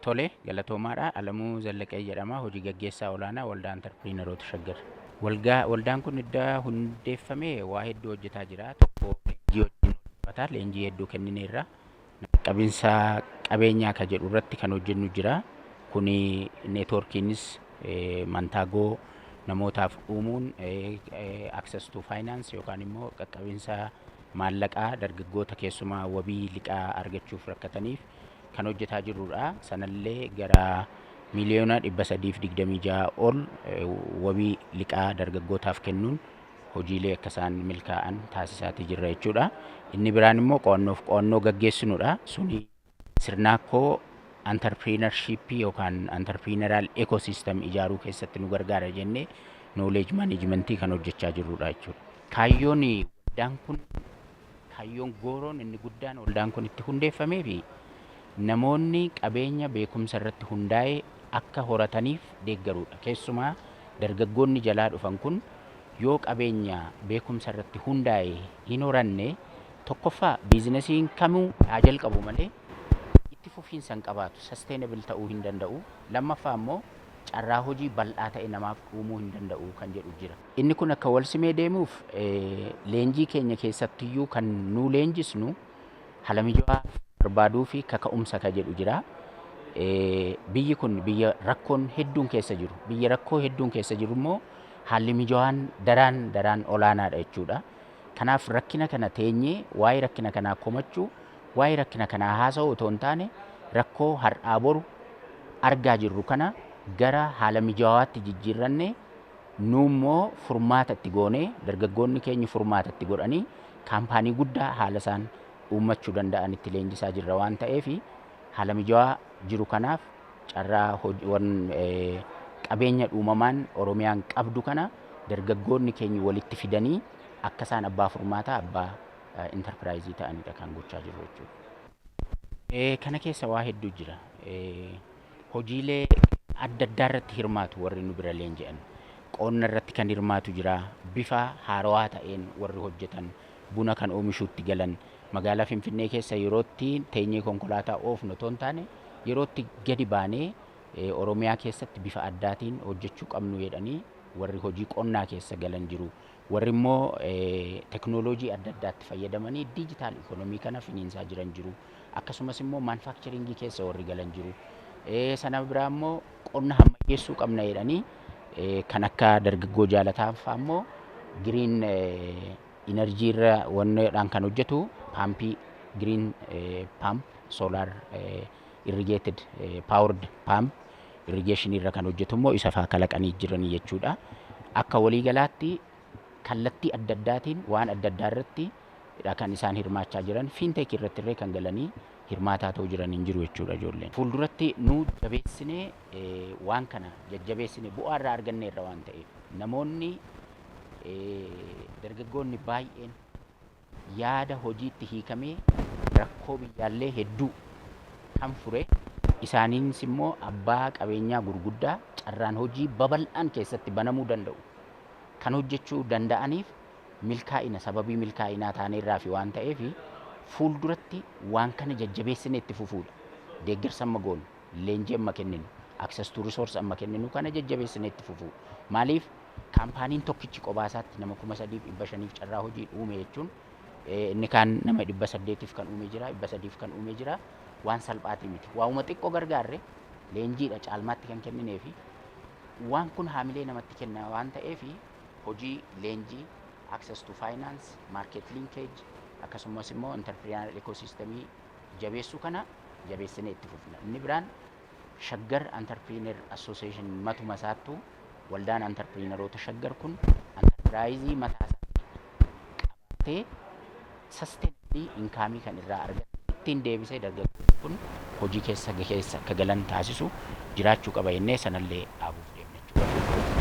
Tole, galatoomaadha. Alamuu Zallaqee jedhama. Hojii gaggeessaa olaanaa Waldaa Antarpiriinaroota Shaggar. Waldaan kun idda hundeeffamee waa hedduu hojjetaa jira. Tokko leenjii wajjin hojjetaa, leenjii hedduu kennineerra. Qabinsa qabeenyaa ka jedhu irratti kan hojjennu jira. Kuni networkiinis mantaagoo namootaaf uumuun access to finance yookaan immoo qaqqabinsa maallaqaa dargaggoota keessumaa wabii liqaa argachuuf rakkataniif kan hojjetaa jirrudha. Sanallee gara 326,000,000 ol wabii liqaa dargaggootaaf kennuun hojiilee akka isaan milkaa'an taasisaatii jirra jechuudha. Inni biraan immoo qo'annoof qo'annoo gaggeessinudha. Suni sirnaakkoo entrepreneurship yookaan entrepreneurial ecosystem ijaaruu keessatti nu gargaara jennee knowledge managementii kan hojjechaa jirrudha jechuudha. Kaayyoon waldaan kun, kaayyoon gooroon inni guddaan waldaan kun itti hundeeffamee fi namoonni qabeenya beekumsa irratti hundaa'e akka horataniif deeggaruudha. Keessumaa dargaggoonni jalaa dhufan kun yoo qabeenya beekumsa irratti hundaa'e hin horanne, tokkoffaa biizinesiin kamuu haa jalqabu malee itti fufiinsa hin qabaatu, sustainable ta'uu hin danda'u. Lammaffaa immoo carraa hojii bal'aa ta'e namaaf uumuu hin danda'u kan jedhu jira. Inni kun akka wal simee deemuuf leenjii keenya keessattiyyuu kan nu leenjisnu haala mijaawaa barbaaduu fi kaka'umsa ka jedhu jira. Biyyi kun biyya rakkoon hedduun keessa jiru. Biyya rakkoo hedduun keessa jiru immoo haalli mijaawaan daraan daraan olaanaadha jechuudha. Kanaaf rakkina kana teenyee waa'ee rakkina kanaa komachuu, waa'ee rakkina kanaa haasa'uu otoo hin taane, rakkoo har'aa boru argaa jirru kana gara haala mijaawaatti jijjiirranne, nu immoo furmaata itti goonee, dargaggoonni keenya furmaata itti godhanii kaampaanii guddaa haala isaan uummachuu danda'an itti leenjisaa jirra waan ta'eef, haala mijaawaa jiru kanaaf carraa qabeenya uumamaan Oromiyaan qabdu kana dargaggoonni keenya walitti fidanii akka isaan abbaa furmaataa, abbaa intarpiraayizii ta'anidha kan gochaa jirru jechuudha. Kana keessa waa hedduu jira. Hojiilee adda addaa irratti hirmaatu warri nu bira leenji'an. Qonna irratti kan hirmaatu jira. Bifa haarawaa ta'een warri hojjetan, buna kan oomishuutti galan, magaalaa Finfinnee keessa yerootti teenyee konkolaataa oofnu otoo hin taane, yerootti gadi baanee Oromiyaa keessatti bifa addaatiin hojjechuu qabnu jedhanii warri hojii qonnaa keessa galan jiru. Warri immoo teknooloojii adda addaatti fayyadamanii digital economy kana finiinsaa jiran jiru. Akkasumas immoo manufacturingii keessa warri galan jiru. Sana biraa immoo qonna hammayyeessuu qabna jedhanii kan akka dargaggoo Jaalataa fa'aa immoo green energy irra wannoodhaan kan hojjetu, paampii, green pump, solar irrigated powered pump irrigation irra kan hojjetu immoo isa fa'aa kalaqanii jiranii jechuudha. Akka waliigalaatti kallattii adda addaatiin waan adda addaa irratti kan isaan hirmaachaa jiran, fintech irratti illee kan galanii hirmaataa ta'uu jiran hin jiru jechuudha ijoolleen. Fuulduratti nu jabeessinee waan kana jajjabeessinee bu'aa irraa arganneerra waan ta'eef, namoonni, dargaggoonni baay'een yaada hojiitti hiikamee rakkoo biyyaallee hedduu kan fure, isaaniinis immoo abbaa qabeenyaa gurguddaa carraan hojii babal'aan keessatti banamuu danda'u kan hojjechuu danda'aniif milkaa'ina sababii milkaa'inaa taaneerraa fi waan ta'eef, fuulduratti waan kana jajjabeessinee itti fufuudha. Deeggarsa amma goonu, leenjii amma kenninu, access to resource amma kenninu kana jajjabeessinee itti fufuu. Maaliif, kaampaaniin tokkichi kophaa isaatti nama 3,500f carraa hojii uume jechuun, inni kaan nama 800f kan uume jira, 300f kan uume jira, waan salphaatii miti. Waa'uma xiqqoo gargaarre, leenjiidha caalmaatti kan kenninee fi waan kun haamilee namatti kenna waan ta'eef, hojii leenjii, access to finance, market linkage, akkasumas immoo entrepreneurial ecosystemii jabeessuu kana jabeessinee itti fufna. Inni biraan Shaggar Entrepreneur Association matuma isaattuu, waldaan entrepreneuroota Shaggar kun enterpiraayizii mataa isaa qabaatee sustainably incomeii kan irraa argatu ittiin deebisee dargaggoonni kun hojii keessa keessa akka galan taasisu jiraachuu qaba jennee sanallee dhaabuuf.